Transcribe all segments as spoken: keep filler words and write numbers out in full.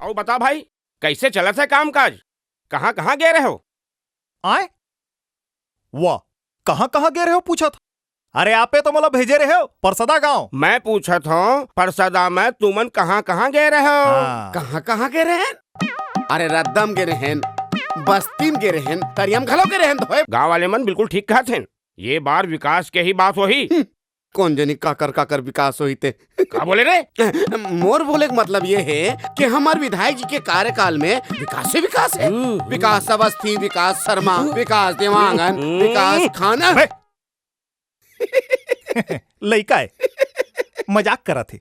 अउ बता भाई, कइसे चलत हे कामकाज? कहाँ-कहाँ गे रहे हो? आय? वाह, कहाँ-कहाँ गे रहे हो पूछत? अरे, आपे तो मोला भेजे रहे हो परसदा गांव। मैं पूछत हंव, परसदा में तुमन कहाँ-कहाँ गे रहे हो? हाँ। कहाँ-कहाँ गे रहेन? अरे, रद्दा म गे रहेन, बस्ती म गे रहेन, तरिया म घलो गे रहेन तो होय। गांव वाले मन बिल्कुल ठीक कहत हें, ये बार विकास के ही बात होही। हम्म, कोन जनी काकर काकर विकास होही ते। का बोले रे? मोर बोले के मतलब ये हे कि हमर विधायक जी के कार्यकाल में विकास ही विकास हे। हम्म। विकास अवस्थी, विकास शर्मा, हम्म। विकास देवांगन, हम्म। विकास खाना। अबे! लइका हे, मजाक करत हे।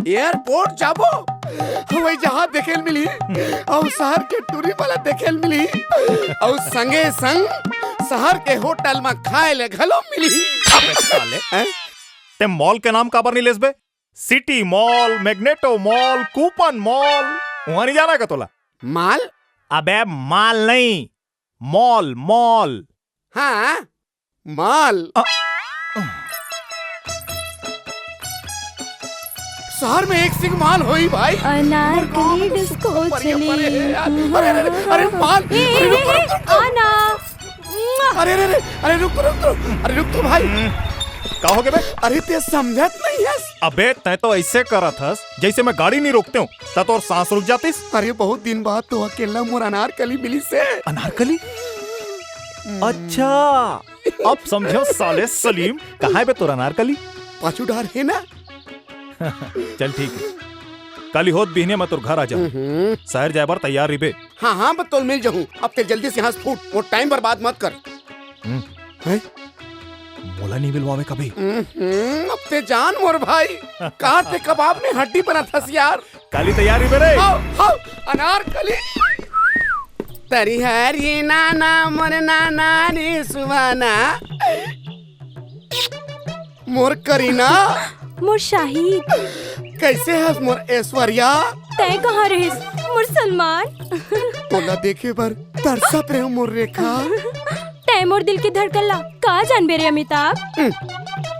एयरपोर्ट जाबो, हवई जहाज देखे ल मिलही, अउ शहर के टूरी वाला देखे ल मिलही, अउ संगे संग शहर के होटल म खाए ले घलो मिलही। अबे साले, हैं? ते मॉल के नाम काबर नइ लेस बे? City mall, magneto mall, coupon mall, उहाँ नइ जाना का तोला? माल? अबे माल नहीं, मॉल, मॉल। हाँ, माल। अ- शहर में एक सिंह माल होई भाई। अनारकली डिस्को चली। अरे, अरे, अरे, अरे, माल। ए, ए, अरे, रुक, ए, रुक, रुक, रुक। आना। अरे, अरे, अरे, अरे, रुक तो, रुक तो, अरे, रुक तो भाई। हम्म, का हो गे बे? अरे, ते समझत नहीं हस। अबे, तैं तो ऐसे करत हस, जैसे मैं गाड़ी नहीं रोकते हूँ, त तोर सांस रुक जातिस। अरे, बहुत दिन बाद तो अकेला मोर अनारकली मिलिस हे। अनारकली? हम्म। अच्छा, अब समझेंव साले सलीम, कहाँ हे बे तोर अनारकली? पाछू डार हे ना। चल ठीक हे, काली होत बिहनिया मैं तोर घर आ जाहूँ। हम्म। शहर जाए बर तैयार रहिबे। हाँ, हाँ, मैं तोल मिल जाहूँ। अब ते जल्दी से यहाँ से फूट, मोर टाइम बर्बाद मत कर। हम्म। हैं? मोला नहीं मिलवावे कभी। हम्म, अब ते जान मोर भाई, का ते कबाब में हड्डी बनाथस यार। काली तैयार रहिबे रे। हाव, हाव, अनारकली। तरी हरी नाना मोर नाना रे सुहाना। मोर करीना। मोर शाहिद। कैसे हस मोर ऐश्वर्या? तैं कहाँ रहिस मोर सलमान? तोला देखे बर तरसत रहेंव मोर रेखा। तैं मोर दिल के धड़कन ला का जानबे रे अमिताभ? हम्म,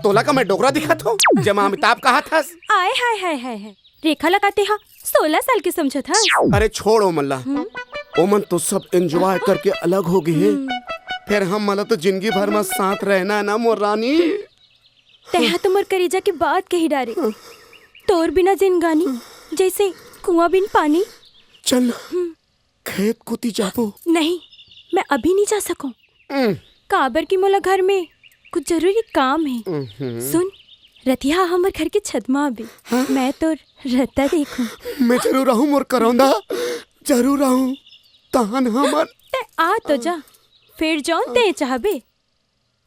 तोला का मैं डोकरा दिखत हंव, जेमा अमिताभ कहत हस? आय हाय हाय हाय हाय। रेखा ला का तेहा सोलह साल के समझत हस? अरे छोड़ ओमन ला। हम्म। ओमन तो सब एंजॉय करके अलग हो गे हे। हम्म। फेर हमन ला तो जिंदगी भर म साथ रहना हे ना मोर रानी। तेहा तो मोर करेजा के बात कही डारे। तोर बिना जिनगानी जैसे कुआं बिन पानी। चल ना, हम्म। खेत कोती जाबो। नहीं, मैं अभी नहीं जा सकूं। हम्म। काबर कि मोला घर में कुछ जरूरी काम हे। हम्म। सुन, रतिहा हमर घर के छत म आबे। हाँ? मैं तोर रद्दा देखूं। मैं जरूर आहूं मोर करौंदा, जरूर आहूं। तहन हमर तैं आ तो जा, फेर जौन तैं चाहबे।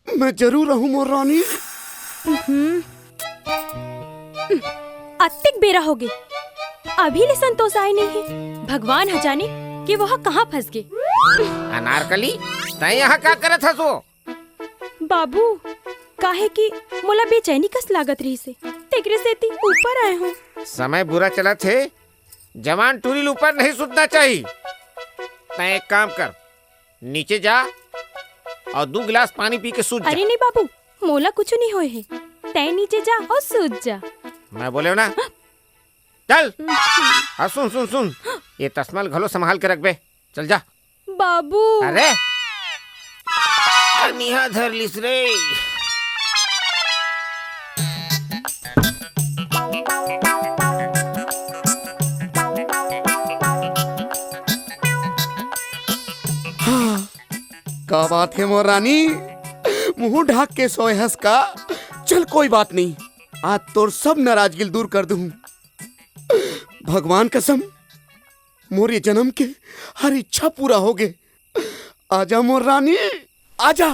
मैं जरूर आहूं मोर रानी। हम्म। अतेक बेरा हो गे, अभी ले संतोष आय नहीं हे। भगवान ह जाने कि वो ह कहाँ फंस गे। अनारकली, तैं यहाँ का करत हस ओ? बाबू, काहे कि मोला बेचैनी कस लागत रहिस हे, तेकरे सेती ऊपर आय हंव। समय बुरा चलत हे, जवान टूरी ल ऊपर नहीं सूतना चाही। तैं एक काम कर, नीचे जा अउ दू गिलास पानी पी के सूत जा। अरे नहीं बाबू, मोला कुछु नहीं होय हे। तैं नीचे जा अउ सूत जा। मैं बोलेंव ना, चल। हाँ, सुन, सुन, सुन, ये तसमा ल घलो संभाल के रखबे। चल जा। बाबू। अरे, कनिहा धर लिस रे। हाँ, का बात हे मोर रानी? मुंह ढाक के सोए हस का? चल, कोई बात नहीं, आज तोर सब नाराजगी ल दूर कर दूं। भगवान कसम, मोर ये जनम के हर इच्छा पूरा हो गे। आजा मोर रानी, आजा,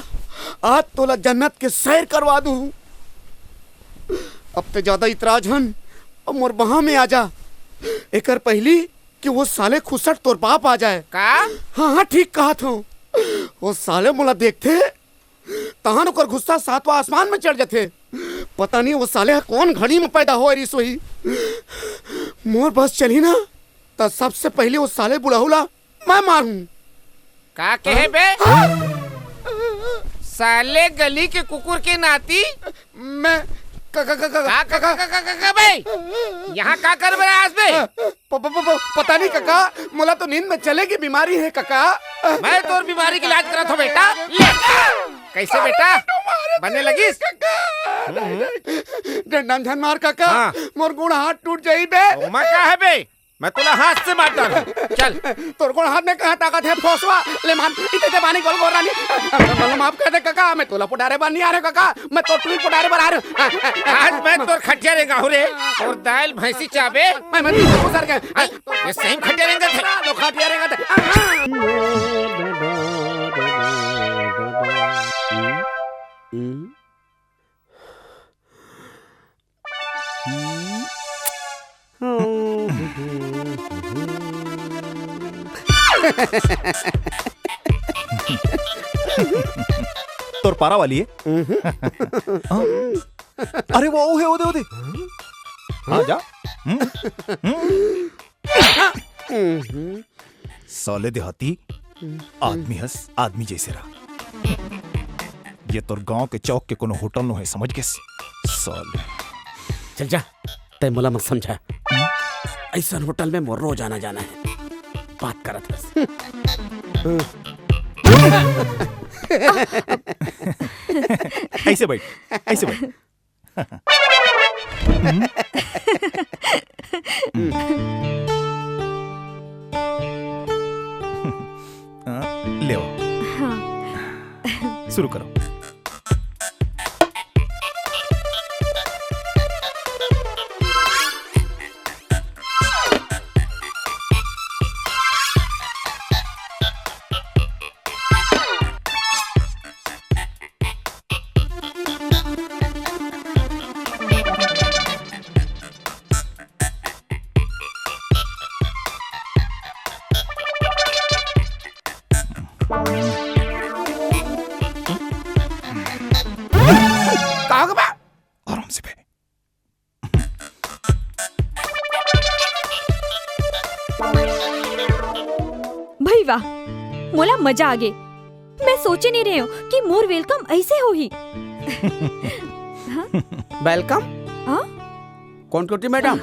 आज तोला जन्नत के सैर करवा दूं। अब ते ज्यादा इतरा झन, अब मोर बाह में आजा। एकर पहिली कि वो साले खुसट तोर बाप आ जाए। का? हाँ, हाँ, ठीक कहत हंव। वो साले मोला देखथे, तहन ओकर गुस्सा सातवां आसमान में चढ़ जाथे। पता नहीं वो साले ह कोन घड़ी में पैदा होए रिहिस होही। मोर बस चलही ना, त सबसे पहिली वो साले बुढ़ऊ ला मैं मारहूं। का कहे बे? हाँ? साले गली के कुकुर के नाती। मैं का, का, का, का, का, का, का, का, का बे? यहाँ का कर बर आए हस बे? प-, प-, प-, प-, पता नहीं काका, मोला तो नींद में चले के बीमारी हे काका। मैं तोर बीमारी के इलाज करत हूँ बेटा। ले। कैसे बेटा? बने लगिस? काका, हम्म। डंडा झन मार काका, हाँ। मोर गोड़ हाथ टूट जाही बे। ओमा का हे बे? मैं तोला हाथ से मार डालूं। चल। तोर गोड़ हाथ में कहाँ ताकत हे, फोसवा? ले मान, इते ते बानी गोल गोल रानी। मोला माफ कर दे काका, मैं तोला पुटारे बर नहीं आ रहे काका, मैं तो टूल पुटारे बर आ रहे हूँ। आज मैं तोर खटिया रेंगाहूँ रे, तोर दाल भैंसी चाबे। मैं, मैं तो सर के। ये सही में खटिया रेंगथे। तो खटिया रेंगथे। तोर पारा वाली हे। हाँ। अरे वो, ओ हे, ओ दे, ओ दे। हाँ, जा। हम्म। हम्म। साले देहाती, आदमी हस, आदमी जैसे रह। ये तोर गांव के चौक के कोनो होटल नो हे, समझ गेस? साले। चल जा, तैं मोला मत समझा। अइसन होटल में मोर रोज आना जाना हे। बात करत हस। अइसे बइठ, अइसे बइठ। हम्म। हम्म। हाँ, ले आओ। हाँ। शुरू करो। का होगे बा? आराम से बे। भई वाह, मोला मजा आ गे। मैं सोचे नहीं रहे हूँ कि मोर welcome अइसे होही। Welcome? हाँ? कोन कोती मैडम?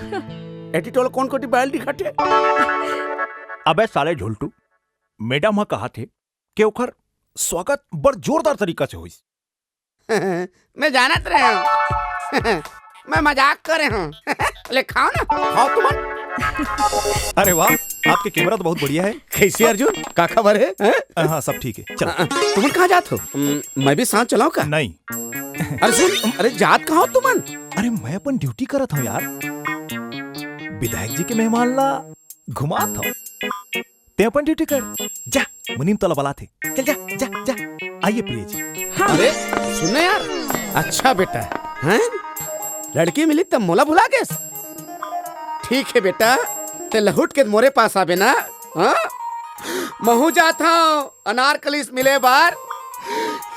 एती तोला कोन कोती बाल दिखत हे? अबे साले झोलटू, मैडम ह कहा थे कि ओखर स्वागत बड़ जोरदार तरीका से होइस। मैं जानत रहे हूँ। मैं मजाक करे हूँ। ले खाओ ना, खाओ तुमन। अरे वाह, आपके कैमरा तो बहुत बढ़िया है। कैसे अर्जुन? का खबर है? हैं? हाँ, सब ठीक है। चलो। हाँ, तुमन कहाँ जात हो? हम्म, मैं भी साथ चलाऊं का? नहीं। अरे सुन, अरे जात कहाँ हो तुमन? अरे मैं अपन ड्यूटी करत हूँ यार। विधायक जी के मेहमान ला घुमात हूँ। तैं अपन ड्यूटी कर। जा, मुनीम तोला बलाथे। चल जा, जा, जा। आइए प्रिय जी। हाँ। अरे, सुन ना यार। अच्छा बेटा, हैं? लड़की मिली तब मोला भुला गेस? ठीक है बेटा, तैं लहुट के मोरे पास आबे ना, हाँ? महूँ जात हूँ अनारकली से मिले बार।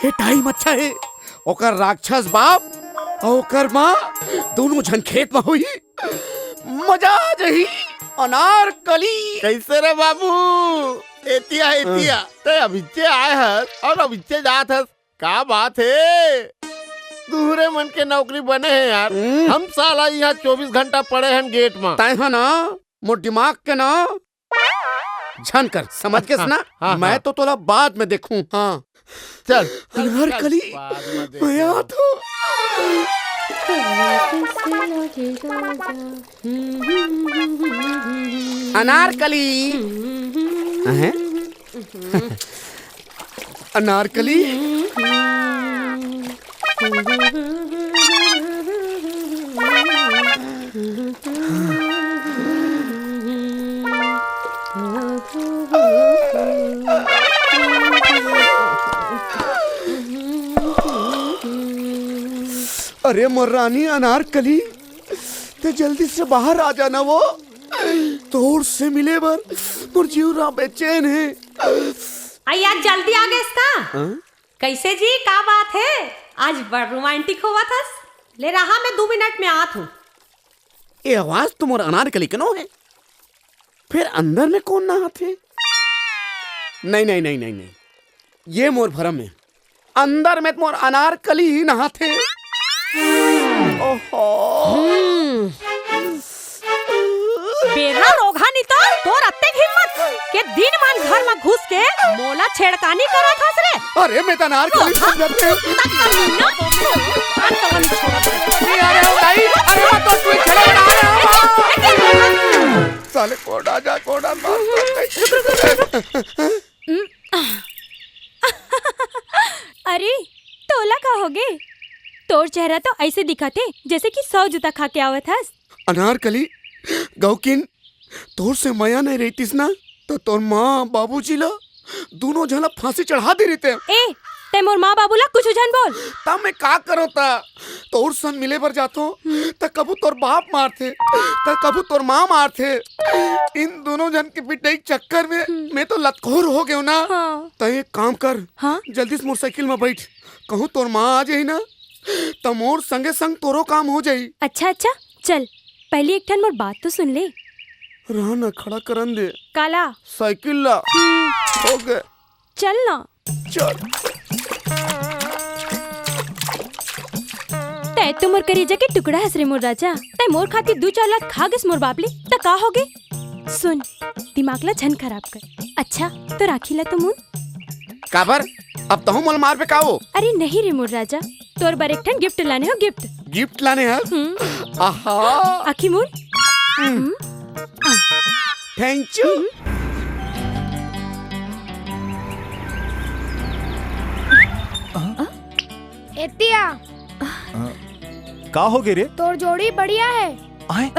ये टाइम अच्छा है। ओकर राक्षस बाप अउ ओकर माँ दोनों झन खेत में होही। मजा आ जाही। अनारकली। कैसे रे बाबू? एतिया, एतिया। हाँ। तैं अभिच्चे आए हस अउ अभिच्चे जात हस। का बात हे? तुहरे मन के नौकरी बने हे यार। हम्म। हम साला यहाँ चौबीस घंटा पड़े हन गेट में। तैं ह ना, मोर दिमाग के ना, झन कर, समझ गेस ना? हाँ, हाँ। मैं तो तोला बाद में देखूं। हाँ। चल, चल, चल, अनारकली, बाद में देख मैं लेंगे। आत हूँ। अनारकली। हैं? अनारकली। अरे मोर रानी अनारकली, तैं जल्दी से बाहर आ जाना वो। तोर से मिले बर मोर जीव रा बेचैन हे। अई आज जल्दी आ गेस का? हाँ? कैसे जी, का बात हे? आज बड़ रोमांटिक होवत हस। ले रहा, मैं दू मिनट में आत हूँ। ये आवाज तो मोर अनारकली के नो हे। फिर अंदर में कोन नहाथे? नहीं, नहीं, नहीं, नहीं, नहीं। ये मोर भरम हे। अंदर में तो मोर अनारकली ही नहाथे। ओहो। हम्म। बेरा रोगहा नितोर, तोर अतेक हिम्मत के दिन मान घर म घुस के मोला छेड़खानी करत हस रे। अरे, मैं त अनारकली समझत हँव। तक कभी ना, आज तो हम छोड़त हँव। नहीं आ रहे हो, दाई? अरे, मैं तो तू ही छेड़ा बना रहा हूँ। साले कोड़ा जा, कोड़ा मार। अरे, तोला का होगे? तोर चेहरा तो अइसे दिखत हे, जइसे कि सौ जूता खा के आवत हस। अनारकली, गौकिन, तोर से मया नहीं रहितिस ना, त तोर माँ, बाबूजी ला, दूनों झन ला फांसी चढ़ा दे रहितेंव। ए, तैं मोर माँ बाबू ला कुछु झन बोल। त मैं का करँव त? तोर संग मिले बर जाथों, हम्म। त कभू तोर बाप मारथे, त कभू तोर माँ मारथे। इन दूनों झन के पिटई के चक्कर में हम्म। मैं तो लतखोर हो गेंव ना। हाँ। त एक काम कर, हाँ? जल्दी से मोर साइकिल में बइठ, कहूँ तोर माँ आ जाही ना, त मोर संगे संग तोरो काम हो जाही। अच्छा, अच्छा, चल, पहिली एक ठन मोर बात तो सुन ले। रह ना, खड़ा करन दे। काला? साइकिल ला। हम्म। हो गे। चल ना। चल। तैं तो मोर करेजा के टुकड़ा हस रे मोर राजा। तैं मोर खातिर दू चार लात खा गेस मोर बाप ले, त का होगे? सुन, दिमाग ला झन खराब कर। अच्छा, तोर आँखी ला तो मूंद। काबर? अब तहूँ मोला मारबे का वो? अरे नहीं रे मोर राजा, तोर बर एक ठन गिफ्ट लाने हँव, गिफ्ट। गिफ्ट लाने हस? हम्म। आहा। आँखी मूंद। हम्म। हम्म। आ। Thank you। हम्म। एती आ। का होगे रे? तोर जोड़ी बढ़िया हे। आय?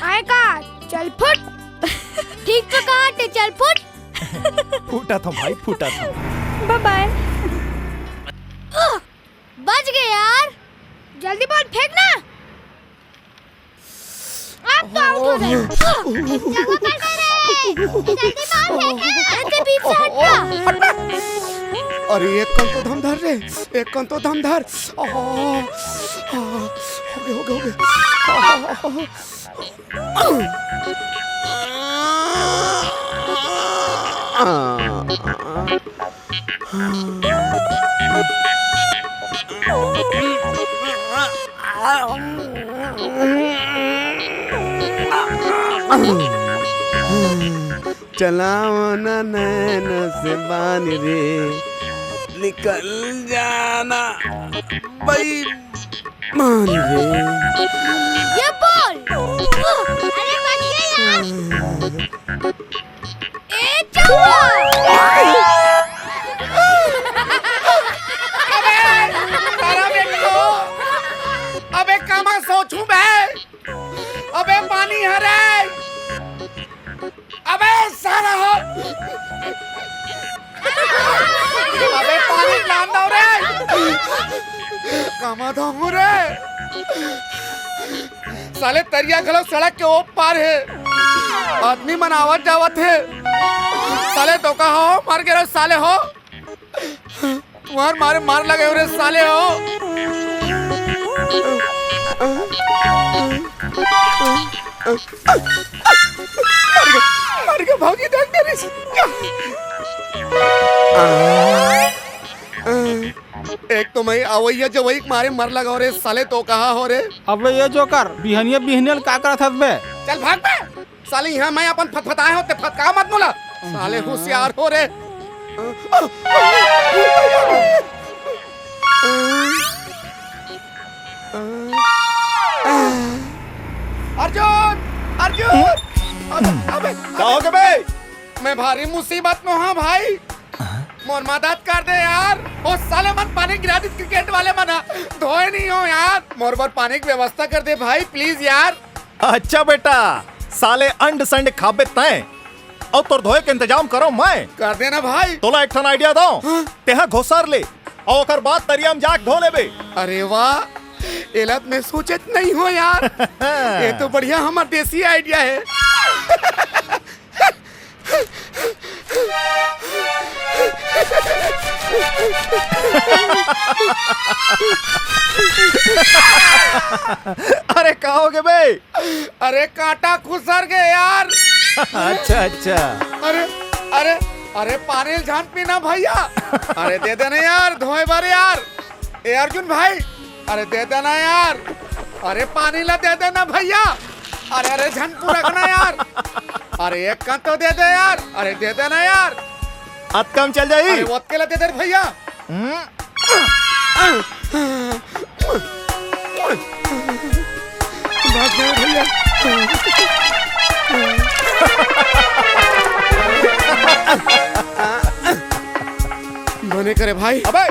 आय का? चल फुट। ठीक तो कहा थे, चल फुट। फूटा था भाई, फूटा था। Bye bye। उह, बच गे यार। जल्दी बोल, फेंक ना। अब तो आउट हो गए। जगह कर दे रे। जल्दी मार, फेंक ना। अरे, बीच से हट ना। अरे, एक कन तो दम धर रे, एक कन तो दम धर। आह, आह, हो गए, हो गए, हो गए। आह। चलाओ ना नैन से बान रे, निकल जाना बेईमान रे। ये बोल। अरे बच गए यार। ए चलो। अबे, साला बेटो। अबे, कामा सोचूं बे? अबे, पानी हरे। अबे, साला हो। अबे, पानी लान दो रे। कामा धामू रे। साले, तरिया घलो सड़क के ओ पार हे। आदमी मन आवत जावत हे। साले, धोखा हो, मर गे रे साले हो। तुम्हार मारे मार लगे हो रे साले हो। मर गए, मर गए, भौजी देख दे रही। एक तो मैं अवैया जवई के मारे मर लगा हो रे साले, तो कहा हो रे। अबे ये जोकर, बिहनिया बिहनिया ल का करत हस बे? चल भाग बे। साले, यहाँ मैं अपन फतफताए हों, ते फतका मत मोला। साले, होशियार हो रे। अर्जुन, अर्जुन, अबे, अबे, का हो गे बे? मैं भारी मुसीबत में हूँ भाई, मोर मदद कर दे यार। ओ साले मन पानी गिरा दिस, क्रिकेट वाले मन ह, धोए नहीं हो यार, मोर बर पानी के व्यवस्था कर दे भाई, प्लीज यार। अच्छा बेटा, साले अंड संड खाबे तैं, अउ तोर धोए के इंतजाम करँव मैं। कर देना भाई। तोला एक ठन आइडिया दँव, हाँ? तेहा घोसर ले, अउ ओकर बाद तरिया म जाके धो लेबे। अरे वाह, एला त मैं सोचेच नहीं हो यार। ये तो बढ़िया हमर देसी आइडिया हे। अरे का हो गे बे? अरे कांटा खुसर गे यार। अच्छा अच्छा। अरे, अरे, अरे पानी ल झन पीना भैया। अरे दे देना यार धोए बर यार। ए अर्जुन भाई, अरे दे देना यार। अरे पानी ला दे देना भैया। अरे, अरे, झन पुरखना यार। अरे, एक कन तो दे दे यार। अरे, दे देना यार। अतका म चल जाही। अरे, ओतके ला दे दे रे भैया। हम्म। भाग गए भैया। बने करे भाई। अबे,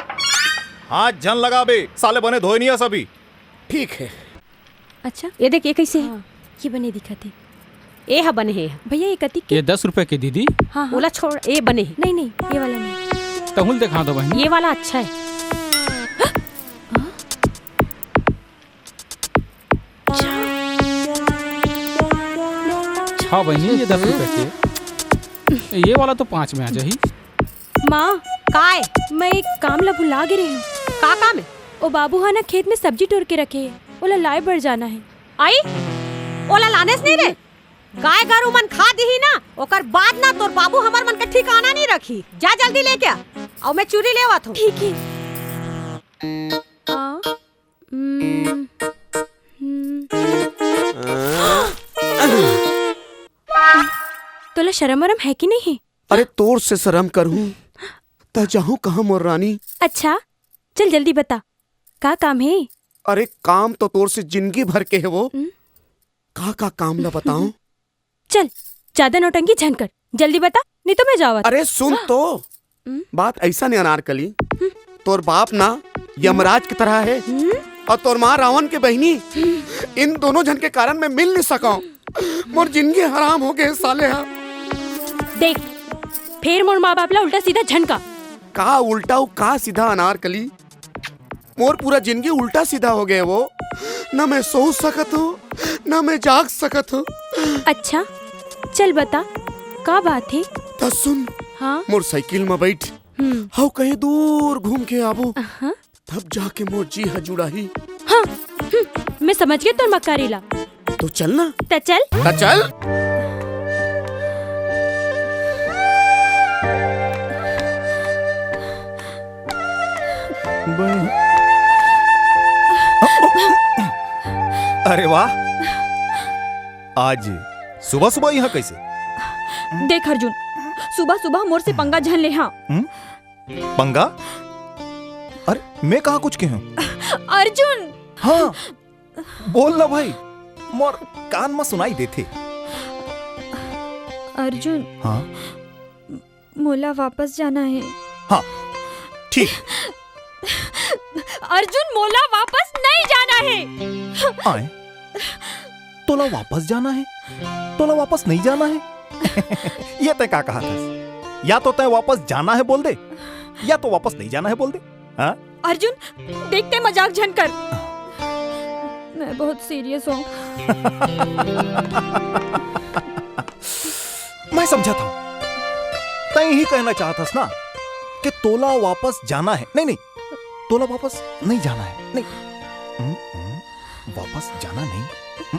हाथ झन लगाबे, साले बने धोए नइ हस अभी। ठीक है। अच्छा, ये देख, ये कैसे है? हाँ, ये बने दिखत हे। ए ह बने हे। भैया, ये कतिक के? ये दस रुपए के दीदी। हाँ, हाँ। ओला छोड़, ए बने हे। नहीं, नहीं, ये वाला नहीं। तहूँ ल देखा दो बहनी। ये वाला अच्छा है। हाँ? हाँ बहनी, ये दस रुपए के। ये वाला तो पाँच में आ जाही। माँ, काय? मैं एक काम ला भुला गे रेहेंव। का काम हे? ओ बाबू हा ना खेत में सब्जी टोर के रखे हे, ओला लाए बर जाना हे। आई? ओला लानेस नहीं रे? गाय गरू मन खा दिही ना, ओकर बाद ना तोर बाबू हमर मन के ठिकाना नहीं रखी। जा जल्दी लेके आ, अउ मैं चुरी लेवत हूँ। ठीक है। आ, हम्म, हम्म। तोला शरम वरम है कि नहीं? अरे, तोर से शरम करहूं, त जाहूं कहां मोर रानी? अच्छा, चल जल्दी बता, का काम हे? अरे, काम तो तोर से जिंदगी भर के हे वो। हम्म? का का काम ला बताऊं? चल, ज्यादा नौटंकी झन कर, जल्दी बता, नहीं तो मैं जावत। अरे, सुन तो। हम्म? बात ऐसा नहीं अनारकली, हम्म? तोर बाप ना यमराज की तरह हे, हम्म? और तोर माँ रावण के बहिनी। हम्म? इन दोनों झन के कारण मैं मिल नहीं सका हूँ। मोर जिंदगी हराम हो गए साले हा। देख, फेर मोर माँ बाप ला उल्टा सीधा झन का। का उल्टा अउ का सीधा अनारकली? मोर पूरा जिंदगी उल्टा सीधा हो गए वो। ना मैं सो सकत हूँ, ना मैं जाग सकत हूँ। अच्छा, चल बता, का बात हे? त सुन, हाँ? मोर साइकिल में बैठ, हम्म। हव कहीं दूर घूम के आबो। अहाँ। तब जाके मोर जी ह जुड़ाही। हाँ, हम्म, मैं समझ गया तोर मक्कारी ला। तो चल ना। त चल। त चल। अरे वाह, आज सुबह सुबह यहाँ कैसे? देख अर्जुन, सुबह सुबह मोर से पंगा झन ले, हाँ। हम्म? पंगा? अरे, मैं कहाँ कुछ कहे हूँ? अर्जुन! हाँ, बोल ना भाई, मोर कान में सुनाई देथे। अर्जुन, हाँ? मोला वापस जाना हे। हाँ, ठीक। अर्जुन, मोला वापस नहीं जाना हे। आए? तोला वापस जाना हे? तोला वापस नहीं जाना हे? ये तय का कहा था? या तो तय वापस जाना हे बोल दे, या तो वापस नहीं जाना हे बोल दे। हाँ? अर्जुन, देख तय मजाक झन कर। मैं बहुत सीरियस हूँ। मैं समझा था। तय यही कहना चाहत हस ना कि तोला वापस जाना हे। नहीं, नहीं, तोला वापस नहीं जाना हे। नहीं। हम्म, हम्म, वापस जाना नहीं। हम्म,